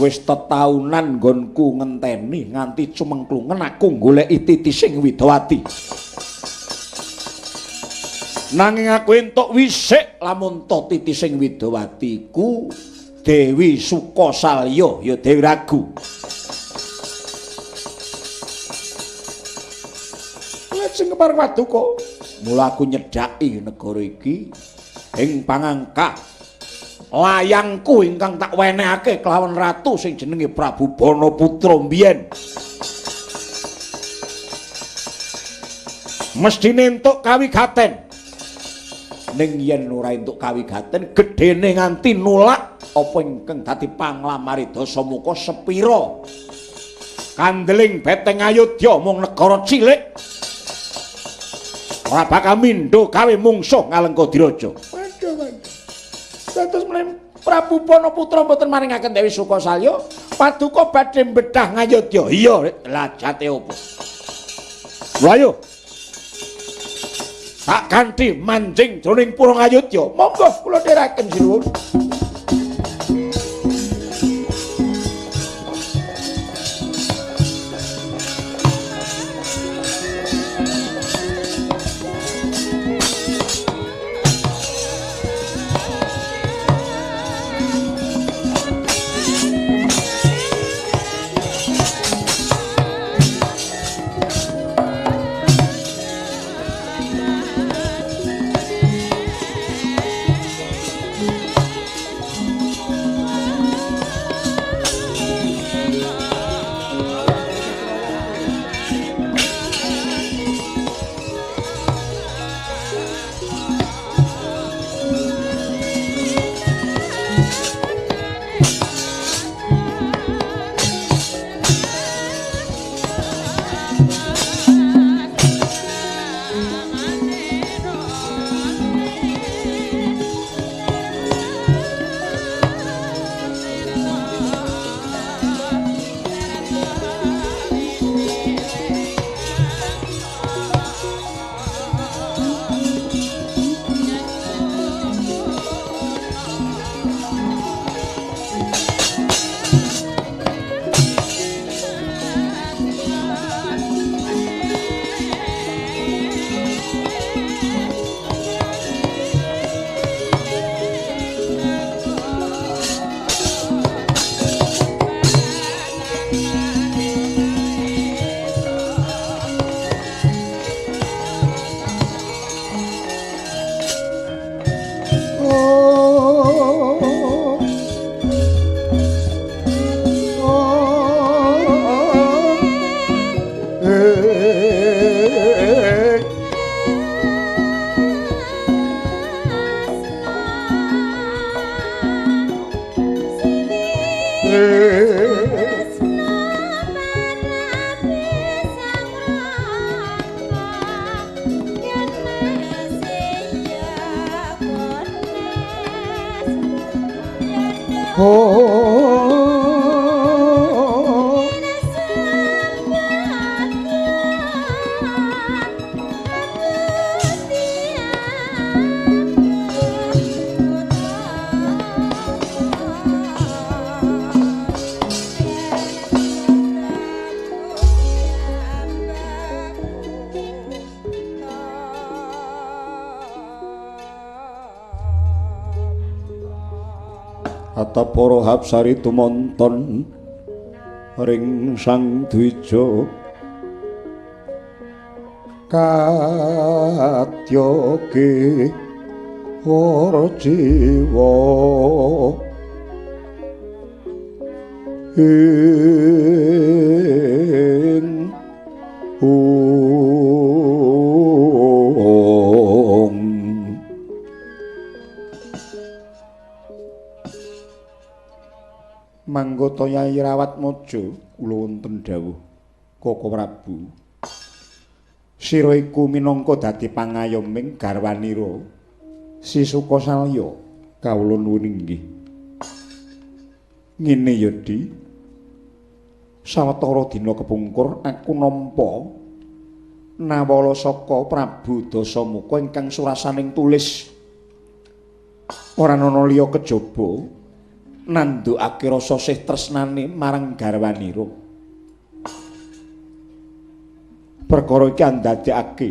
Wis tetaunan nggonku ngenteni nganti cumengklungen aku goleki titising Widawati. Nanging aku entuk wisik lamun to titising Widawati ku Dewi Sukasalya ya Dewi Ragu. Lajeng kepareng paduka, mula aku nyedhaki negara iki ing pangangkah layangku ingkang tak wenehake kelawan ratu sing jenenge Prabu Banaputra mbiyen. Mesthine entuk kawigaten. Ning yen ora entuk kawigaten, gedhene nganti nolak apa ingkang dadi panglamare Dasamuka sepira. Kandeling beteng Ayodya mung negara cilik. Ora bakal mindho gawe mungsuh Ngalengka Diraja. Waduh, waduh. Dados menawi Prabu Banaputra mboten maringaken Dewi Sukasalya, paduka badhe mbedah Ngayodya. Iya, lah jate opo? Mlayu. Tak kanthi manjing jroning pura Ngayodya. Monggo kula dherekaken sinuwun. Ata para hapsari tumonton ring Sang Dwija katyoke ora jiwa ing Manggota Yai Rawat Mojo kula wonten dawuh Koko Prabu. Sira iku minangka dadi pangayoming garwanira Si Sukasalya. Kawula nuwun inggih. Ngene ya, Di. Sawetara dina kepungkur aku nampa nawala saka Prabu Dasamuka ingkang surasaning tulis. Ora ana liya kejaba Nandukake rasa sih tresnane marang garwanira. Perkara iki andadekake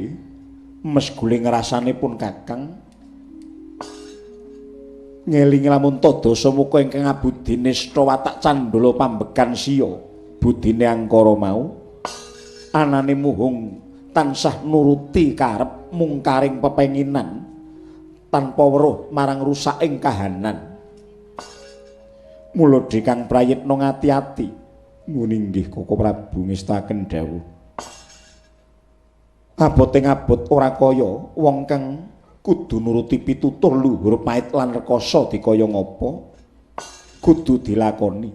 mesguling rasane pun Kakang ngelingi lamun ta Dasamuka ingkang abudi nista watak candala pambekan siya budine angkara mau anane muhung tansah nuruti karep mungkaring pepenginan tanpa weruh marang rusaking kahanan. Mula Kang Prayitna ngati-ati muni nggih Koko Prabu ngestaken dawuh. Abote ngabot ora kaya wong kang kudu nuruti pitutur luhur pait lan rekasa dikaya ngapa kudu dilakoni.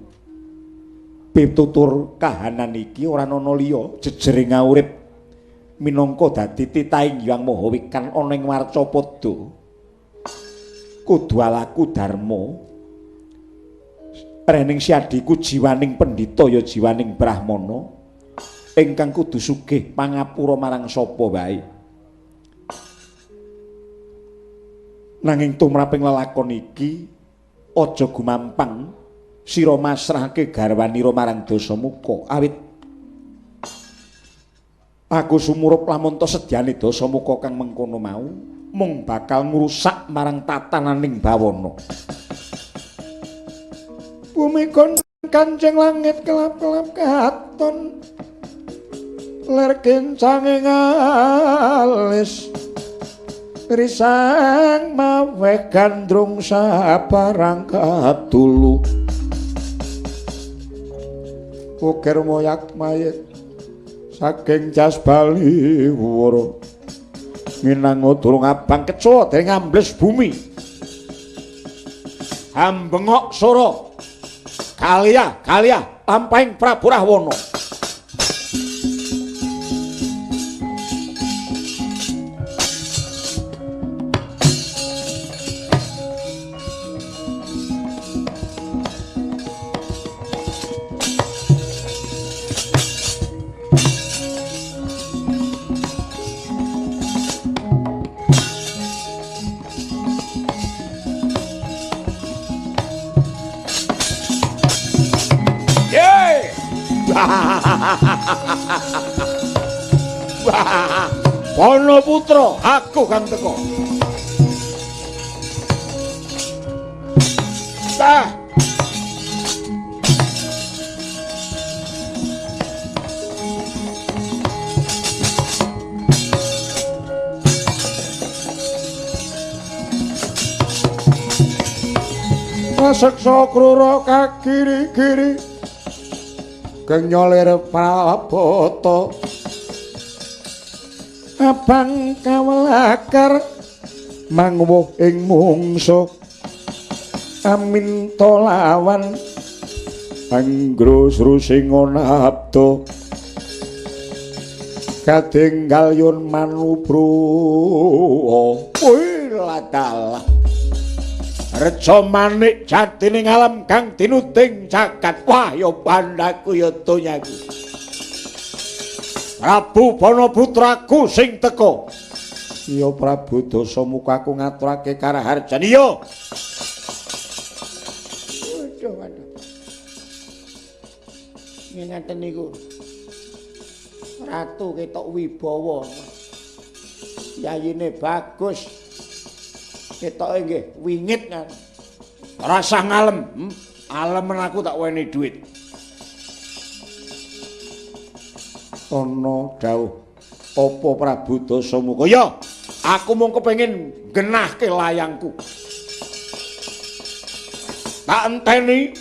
Pitutur kahanan iki ora ana liya jejering urip minangka dadi titahing Hyang Maha Wikan ana ing warcapada. Kudu alaku dharma. Rening siadiku jiwaning pendhita ya jiwaning brahmana ingkang kudu sugih pangapura marang sapa wae. Nanging tumraping lelakon iki aja gumampang sira masrahake garwanira marang Dasamuka awit aku sumurup lamun ta sedyane Dasamuka kang mengkono mau mung bakal ngrusak marang tatananing bawana. Bumi kon kancing langit kelap-kelap katon ler kencange ngalis risang mawe gandrung sabarang katulu ukir moyak mayit saking jas bali woro minango durung abang kecoa dereng ambles bumi hambengok sora Kalia, kalia, tampahing Prabu Rahwana. Bono putra, aku kang teko. Tah. Seksa krura kakiri-kiri kenyolir prabata abang kawelakar mangwuh ing mungsuh amin tolawan anggrus rusinga nabda kadenggal yun manubro. Wih ladalah reca manik jatining alam kang dinuding jagat. Wah ya pandaku ya donyaku. Prabu Bono putraku sing teka. Iya Prabu Dasamuka aku ngaturake karaharjan. Iya. Waduh waduh. Ngaten niku. Ratu ketok wibawa. Yayine bagus. Ketoke nggih wingit kan. Rasah ngalem, Alemen aku tak weni dhuwit. Ana dawuh apa Prabu Dasamuka? Ya, aku mung kepengin genahke layangku. Tak enteni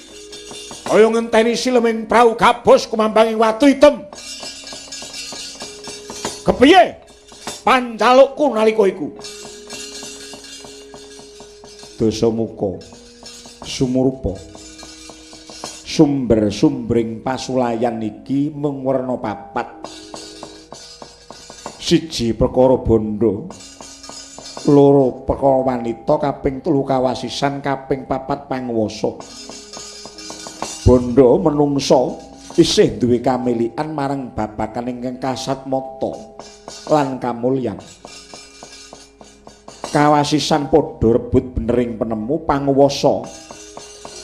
kaya ngenteni sileming prau gabus kumambanging watu item. Kepiye panjalukku nalika iku? Dasamuka sumurupa sumber-sumbering pasulayan iki mung werna papat. Siji perkara bondo, loro perkara wanita, kaping telu kawasisan, kaping papat panguwasa. Bondo menungsa isih duwe kamilikan marang babagan ingkang kasat mata lan kamulyan. Kawasisan padha rebut benering penemu panguwasa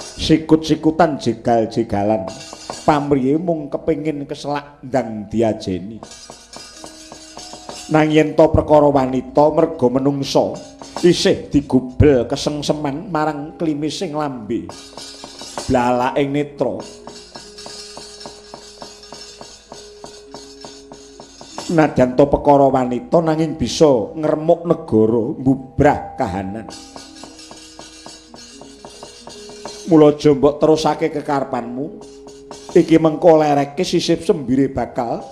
Sikut-sikutan jegal-jegalan. Pamrihe mung kepengin keselak ndang diajeni. Nang yen to perkara wanita merga menungsa isih digubel kesengseman marang klimising lambe. Blalaking netra. Nadyan to perkara wanita nanging bisa ngremuk negara, mbubrah kahanan. Mula aja mbok terusake kekarepanmu. Iki mengko lereke sisip sembire bakal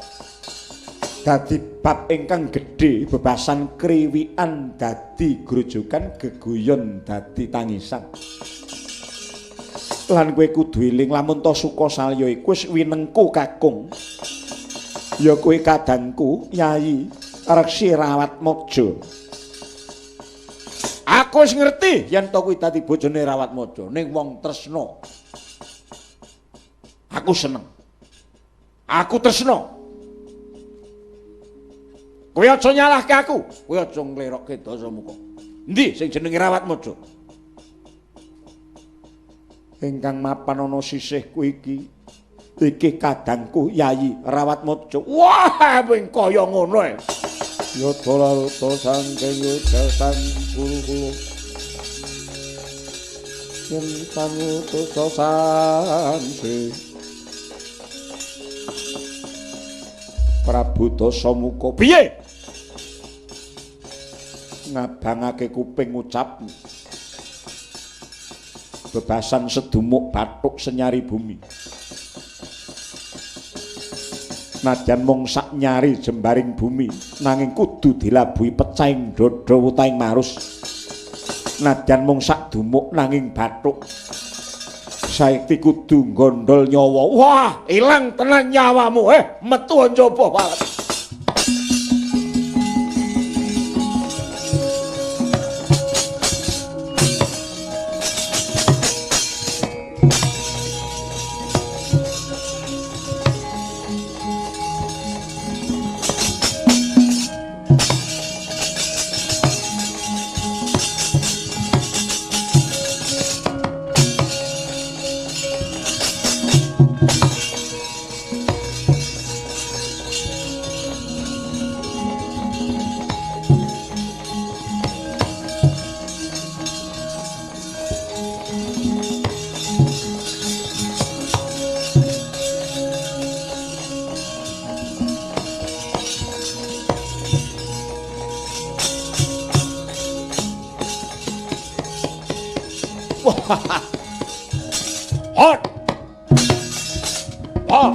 dadi bab ingkang gedhe, bebasan kriwikan dadi grojogan, geguyon dadi tangisan. Lan kowe kudu eling lamun to Sukasalya iku wis winengku kakung. Ya kowe kadangku Yayi Reksi Rawatmaja. Aku wis ngerti yen to kuwi dadi bojone Rawatmaja ning wong tresna. Aku seneng. Aku tresna. Kowe aja nyalahke aku, kowe aja nglerokke Dasamuka. Endi sing jenenge Rawatmaja? Ingkang mapan ana sisihku iki. Iki kadangku Yayi Rawatmaja. Wah, wing kaya ngono e. Yata laruta saking yuda sang guru kula. Yen panutusa sansi. Prabu Dasamuka piye? Ngabangake kuping ngucap. Bebasan sedumuk bathuk senyari bumi. Nadyan mung sak nyari jembaring bumi nanging kudu dilabuhi pecahing dada wutahing marus. Nadyan mung sak dumuk nanging bathuk saiki kudu nggondol nyawa. Wah, ilang tenan nyawamu. Metu njaba walet. Hot. Hot.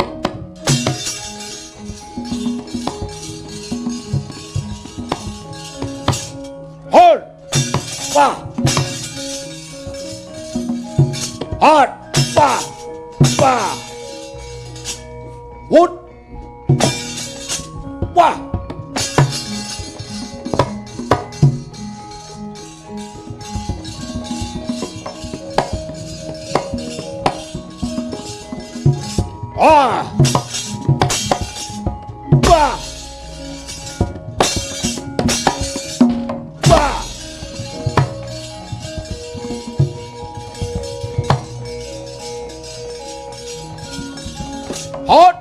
Hot. Wah. Hot. Wah. Wah. Wood. Wah. Ah! Wah! Wah! Hot!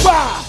Wah!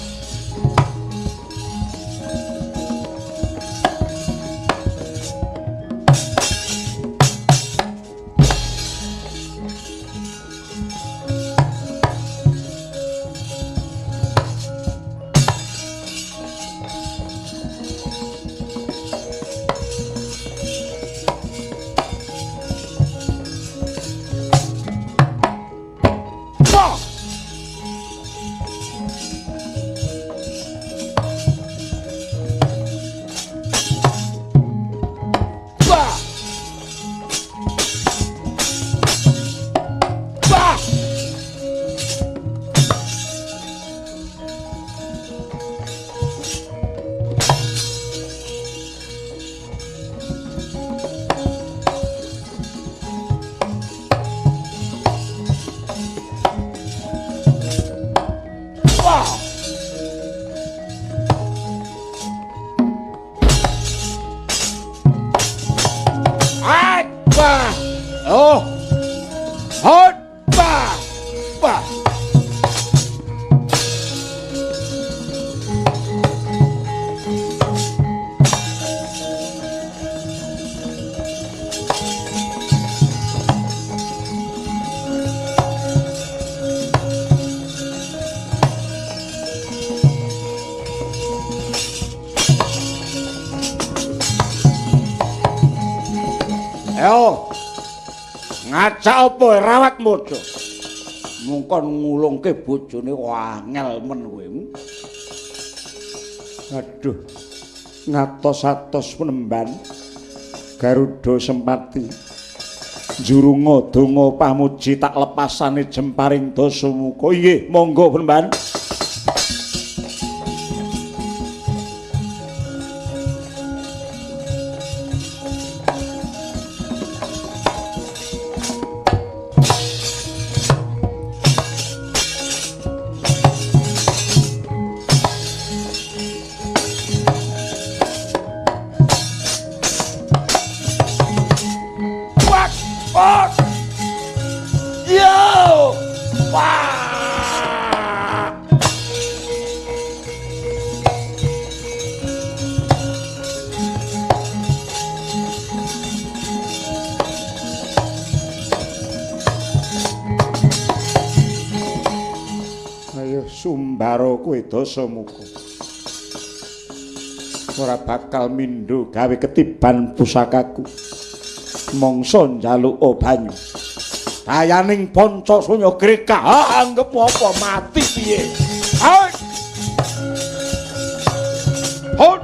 Oh. Hot pa. Pa. Ayo. Ngacak apa rawat mojo? Mungkon ngulungke bojone angel men kowe. Aduh. Ngatos-atos penemban Garuda Sempati. Jurunga donga pamuji tak lepasane jemparing Dasamuka. Inggih, monggo penemban. Sumbara kowe Dasamuka. Ora bakal mindho gawe ketiban pusakaku. Mongso njaluka banyu. Dayaning panca sunya greka, anggep apa mati piye? Hot. Hot.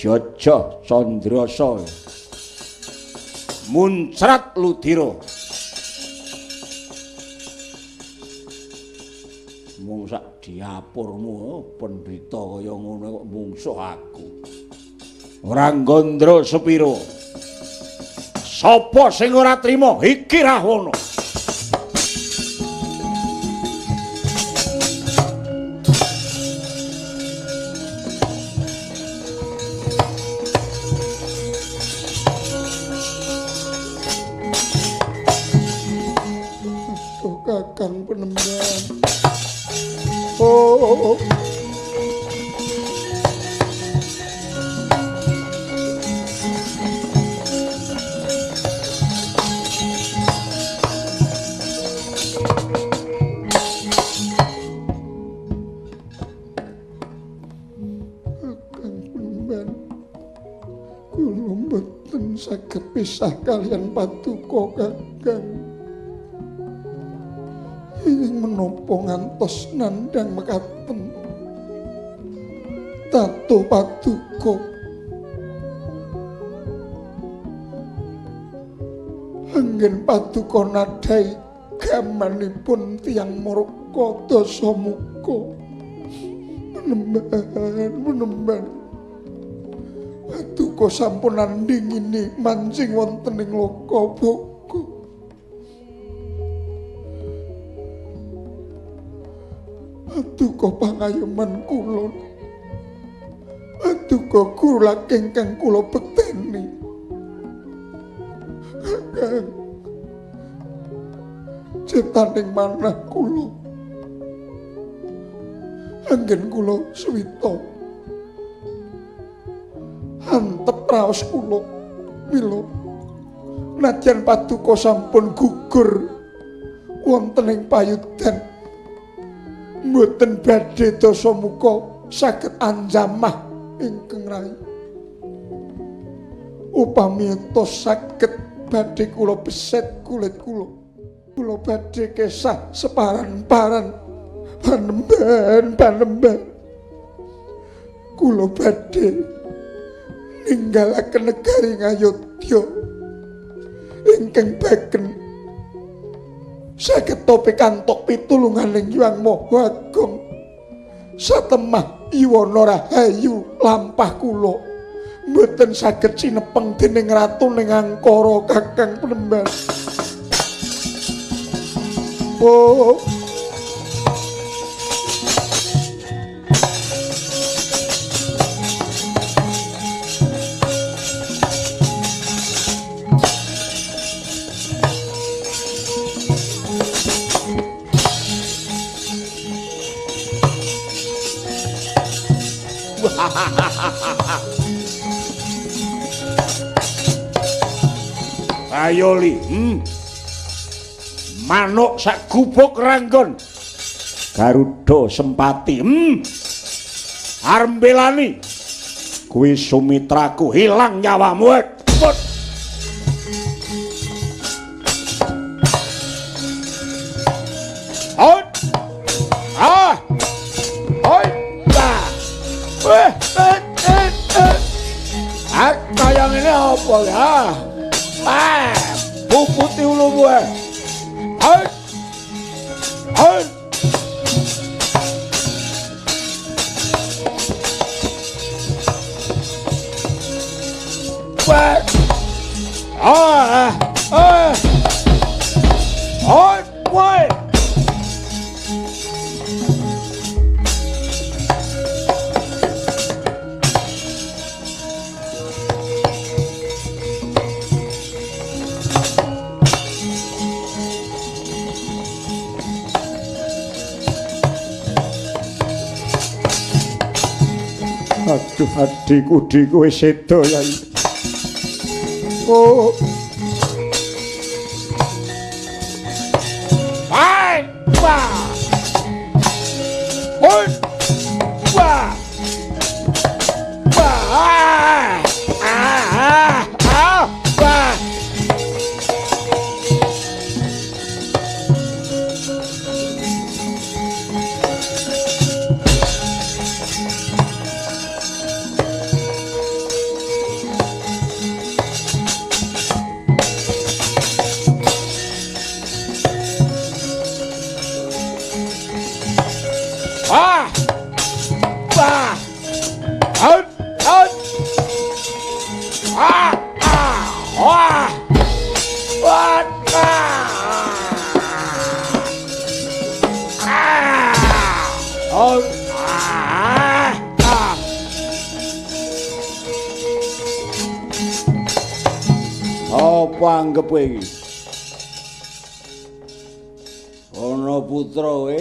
Jojo Candrasa muncrat ludira mung sak diapurmu pendhita kaya ngono kok mungsuh aku ora nggondro sepiro sapa sing ora trima iki Rahwana. Kakang Penemban. Oh. Kakang Penemban, kula mboten saged pisah kaliyan paduka Kakang. Menapa ngantos nandhang mekaten tato paduka anggen paduka nadhahi gamanipun tiyang murka Dasamuka. Penemban, penemban, paduka sampun nandhingini manjing wonten ing loka. Paduka pangayoman kula, paduka kula ingkang kula bekteni. Kakang, ciptaning manah kula, anggen kula suwita, antep raos kula. Mila nadyan paduka sampun gugur wonten ing payudan, mboten badhe Dasamuka saged anjamah ingkang rayi. Upami entos saged badhe kula beset kulit kula, kula badhe kesah separan-paran panemban-panemban. Kula badhe ninggalaken negari Ngayodya ingkang baken saged pikantuk pitulunganing Hyang Maha Agung. Satemah yuwana rahayu lampah kula mboten saged sinepeng dening ratu ning Angkara Kakang Penemban. Oh. Ayo li, manuk sak gubuk ranggon, Garuda Sempati, arep mbelani kuwi sumitraku hilang nyawamu. Put. Oi. Ah. Oi. Ah. Eh, eh, eh, eh. Ah, kaya ngene apa ya? Ah, puputi ulumu. Oi. Oi. Wah. Ah, ah. Oi, woi. Aduh, adikku, adikku wis sedo yai. Oh. Hai, wah. Oi. Wah. Wah. Ah, ah, ah, wah. Ah! Wah! Out! Out! Ah! Ah! Wah! Wah! Ah! Ah! Out! Ah! Ah! Apa anggep kowe iki? Ana putra kowe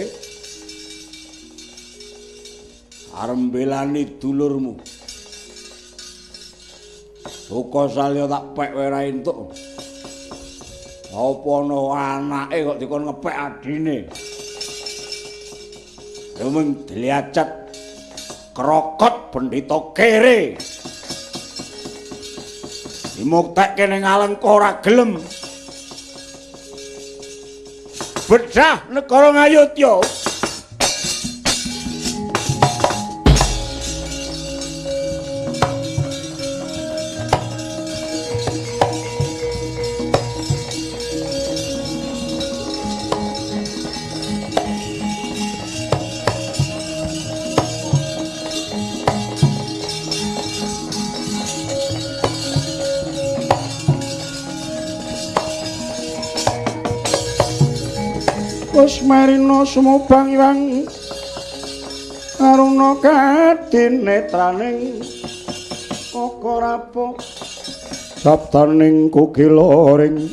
arep mbelani dulurmu. Suka salya tak pek kowe ora entuk. Apa ana anake kok dikon ngepek adine? Ya mung dliacet krokot bendita kere. Dimuktekke ning Alengka ora gelem. Bedah negara Ngayodya. Kusmarina sumubang iwang aruna kadinetraning kaka sabdaning kukilaring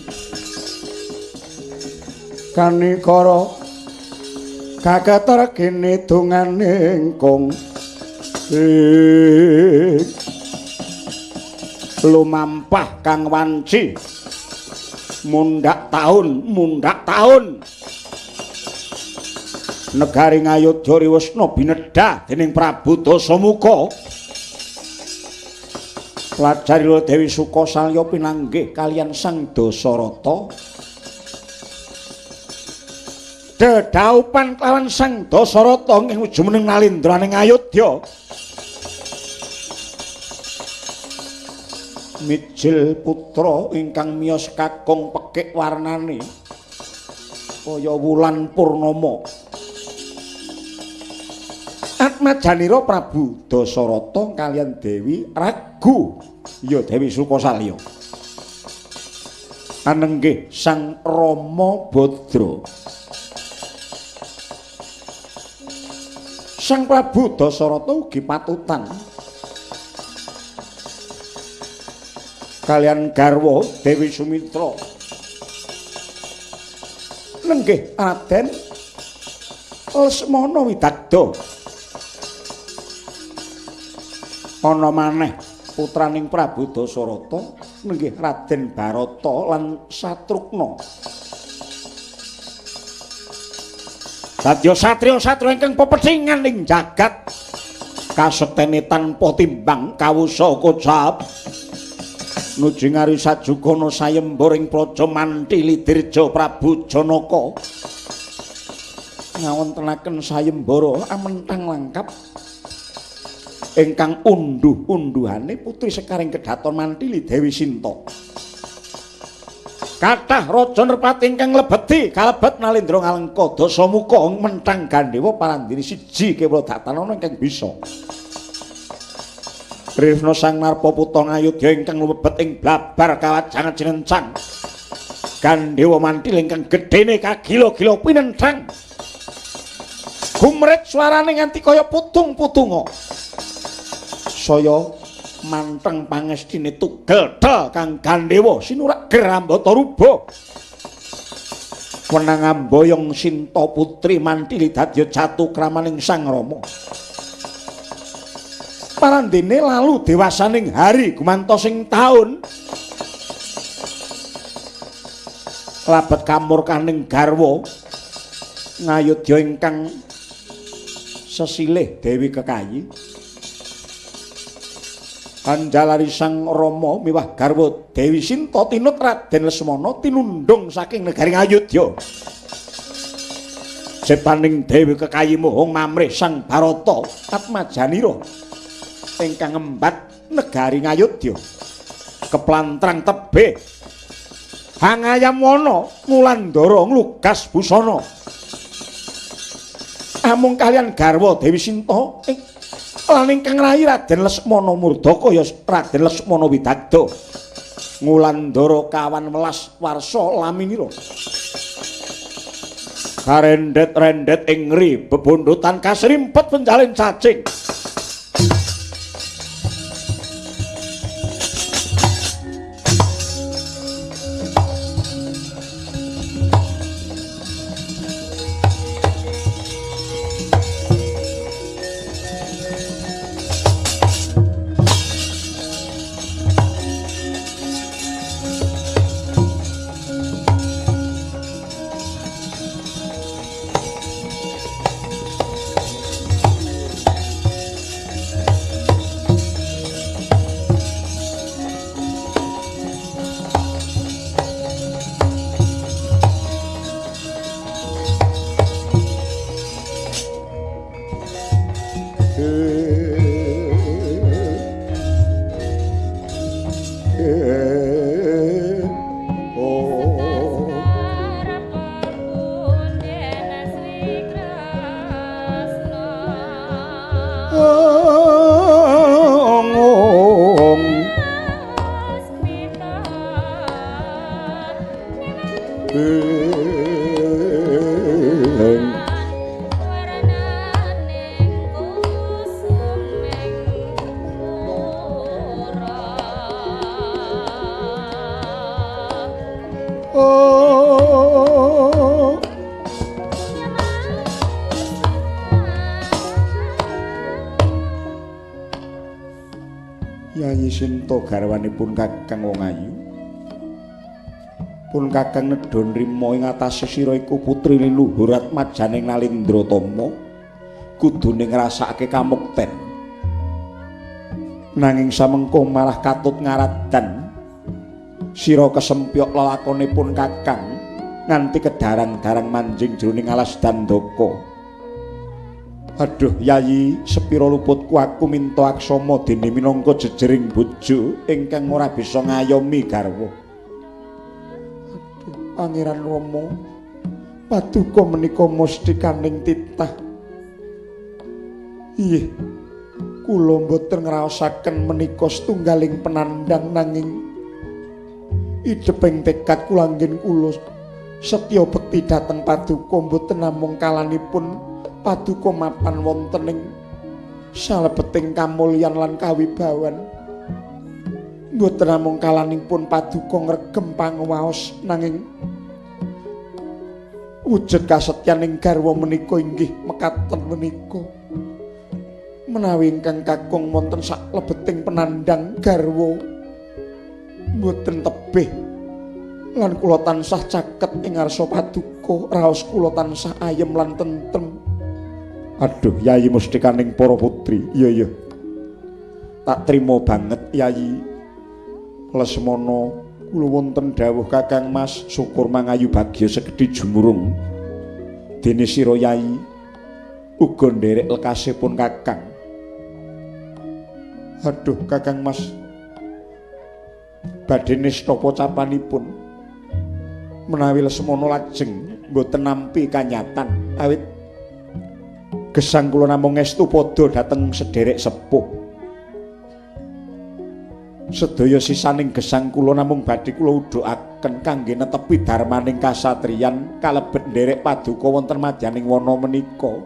kanikara kaketer kene donganing kong. Lumampah kang wanci mundhak taun mundhak taun. Negari Ngayodya riwesna binedha dening Prabu Dasamuka. Lajarila Dewi Sukasalya pinanggih kaliyan Sang Dasarata. Dedhaupan kelawan Sang Dasarata ing jumeneng nalindraning Ayodya. Mijil putra ingkang miyos kakung pekik warnane kaya wulan purnama. Atmajanira Prabu Dasarata kaliyan Dewi Ragu ya Dewi Sukasalya. Anenggih Sang Rama Badra. Sang Prabu Dasarata ugi patutan kaliyan garwa Dewi Sumitra. Nenggih Raden Lesmana Widagda. Ana maneh putraning Prabu Dasarata nenggih Raden Barata lan Satrugna. Sadya satriya-satriya ingkang pepethingan ing jagat kasektene tanpa timbang kawusa kocap. Nuju ngari sajugana sayembara ing praja Mantili Dirja Prabu Janaka. Ngawontenaken sayembara amentang langkap ingkang unduh-unduhane putri sekaring kedhaton Mantili Dewi Sinta. Kathah raja nerpati ingkang nglebeti kalebet Nalendra Ngalengka Dasamuka mentang Gandewa parandene siji kewala datanana ingkang bisa. Kresna Sang Narpa Putra Ngayodya ingkang lumebet ing blabar kawajangan cinencang. Gandewa Manthil ingkang gedhene kagila-gila pinenthang. Gumret suarane nganti kaya putung-putunga. Saya manteng pangestine tugel tel kang Gandewa sinurak gerambata ruba. Wenang amboyong Sinta putri Mantili dadya jatuh kramaning Sang Rama. Parandene lalu dewasaning hari gumantos ing taun. Labet kamurkaning garwa Ngayodya ingkang sesilih Dewi Kekayi. Anjalari Sang Rama miwah garwa Dewi Sinta tinut Raden Lesmana tinundhung saking negari Ngayodya. Sepaning Dewi Kekayi mohong mamrih Sang Barata Atmajanira ingkang ngembat negari Ngayodya. Keplantrang tebih hangayam wana ngulandara nglugas busana. Amung kaliyan garwa Dewi Sinta lan ingkang rayi Raden Lesmana Murdaka ya Raden Lesmana Widagda ngulandara kawan welas warsa laminira. Karendet-rendet ing ngri bebondotan kasrimpet penjalin cacing. Yayi Sinta garwanipun Kakang wong ayu. Pun Kakang nedha nrima ing atase sira iku putri liluhur atmajaning Nalindra Tama, kudune ngrasakake kamukten. Nanging samengko malah katut ngaradan. Sira kesempyok lelakonipun Kakang nganti kedarang-darang manjing jroning alas Dandaka. Aduh Yayi, sepira luputku aku minta aksama dene minangka jejering bojo ingkang ora bisa ngayomi garwa. Aduh Pangeran Rama, paduka menika mustikaning titah. Inggih, kula mboten ngraosaken menika setunggaling penandang, nanging ideping tekad kula anggen kula setya bekti dhateng paduka mboten namung kalanipun paduka mapan wonten ing salebeting kamulyan lan kawibawan. Mboten namung kalanipun paduka ngregem panguwaos, nanging wujud kasetyaning garwa menika inggih mekaten menika. Menawi ingkang kakung wonten saklebeting penandang garwa mboten tebih lan kula tansah caket ing ngarsa paduka, raos kula tansah ayem lan tentrem. Aduh Yayi mustikaning para putri, iya iya, tak trima banget Yayi Lesmana. Kula wonten dawuh Kakang Mas, syukur mangayu bagya sekedhi jumurung dene sira Yayi uga nderek lekasipun Kakang. Aduh Kakang Mas, badhe nista pocapanipun menawi Lesmana lajeng mboten nampi kanyatan, awit gesang kula namung ngestu padha dhateng sederek sepuh. Sedaya sisaning gesang kula namung badhe kula udhukaken kangge netepi darmaning kasatriyan kalebet nderek paduka wonten madyaning wana menika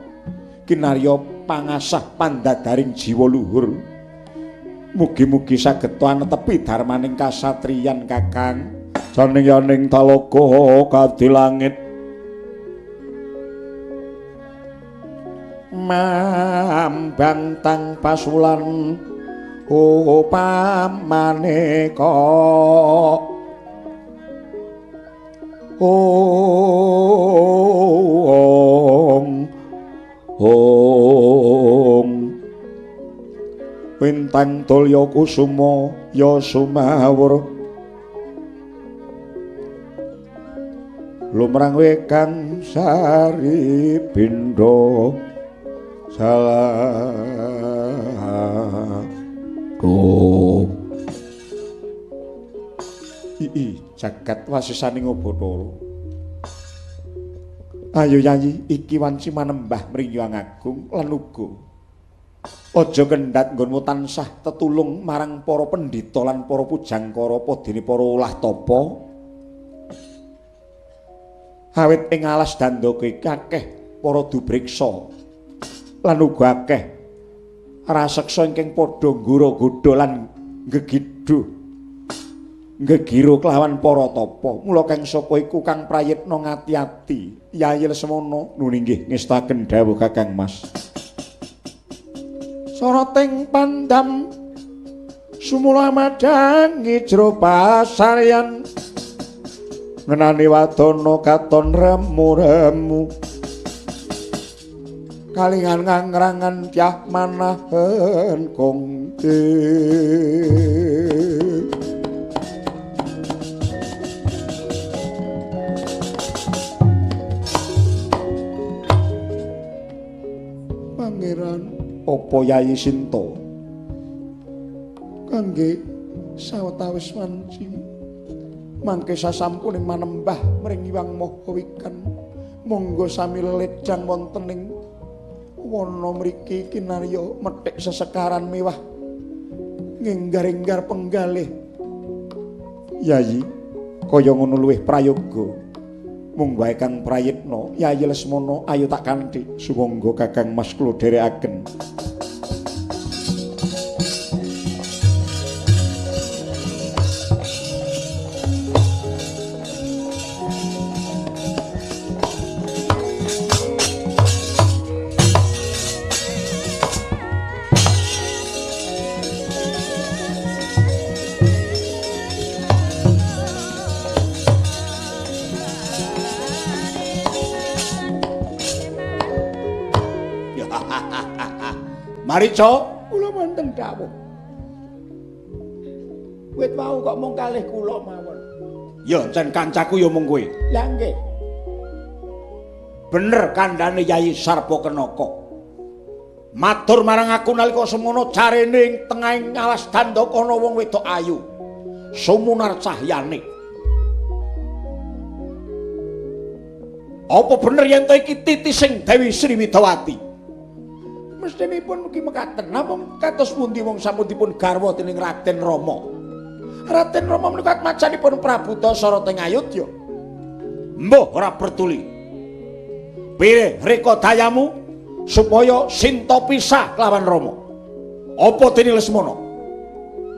kinarya pangasah pandadaring jiwa luhur. Mugi-mugi saged anetepi darmaning kasatriyan Kakang. Saning yaning talaga kadhi langit mambang tang pasulan upamaneka ong ong wintang tulya kusuma ya sumawur lumrang wekang sari bindha salah ii jagat wasisaning Bathara. Ayo Yayi, iki wanci manembah mring Hyang Agung lan uga aja kendhat nggonmu tansah tetulung marang para pendhita lan para pujangkara padene para ulah tapa. Awit ing alas Dandaka iki akeh para dubriksa lan uga akeh raseksa ingkang padha nggura-godha lan gegidhu gegiro kelawan para tapa. Mula kang saka iku kang prayitna ngati-ati. Yayi Lesmana nuni nggih ngestaken dawuh Kakang Mas. Soroting pandam sumula madangi jero pasaryan ngenani wadana katon remu-remu kalingan ngangrangan tyah manahen kongti. Pangeran, apa Yayi Sinta kangge sawetawis wanci mangke sasampuning manembah mring Hyang Maha Wikan, monggo sami leledang wonten ing wana mriki kinarya methik sesekaran mewah ngenggar-enggar penggalih. Yayi, kaya ngono luwih prayoga. Mung wae kang prayitna, Yayi Lesmana ayo tak kanthi. Sumangga Kakang Mas kula dherekaken. Marica, kula wonten dawuh. Wit wau kok mung kalih kula mawon. Ya encen kancaku ya mung kowe. Lah nggih. Bener kandhane Yayi Sarpakenaka. Matur marang aku nalika semono carene ing tengahing alas Dandaka ana wong wedok ayu. Sumunar cahyane. Apa bener yen to iki titising Dewi Sri Widawati? Mestinipun mugi mekaten, namung kados pundi wong sampun dipun garwa dening Raden Rama. Raden Rama menika atmajanipun Prabu Dasarata ing Ayodya. Mbuh ora pertuli. Pirih reka dayamu supaya Sinta pisah kelawan Rama? Apa dene Lesmana?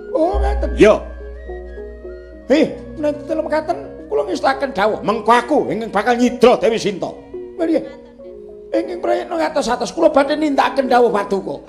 Oh ngaten. Ya. Menawi dalem mekaten kula ngestaken dawuh. Mengko aku ingkang bakal nyidra Dewi Sinta. Piye? Ingkang prayitna ngatos-atos kula badhe nindakaken dawuh paduka.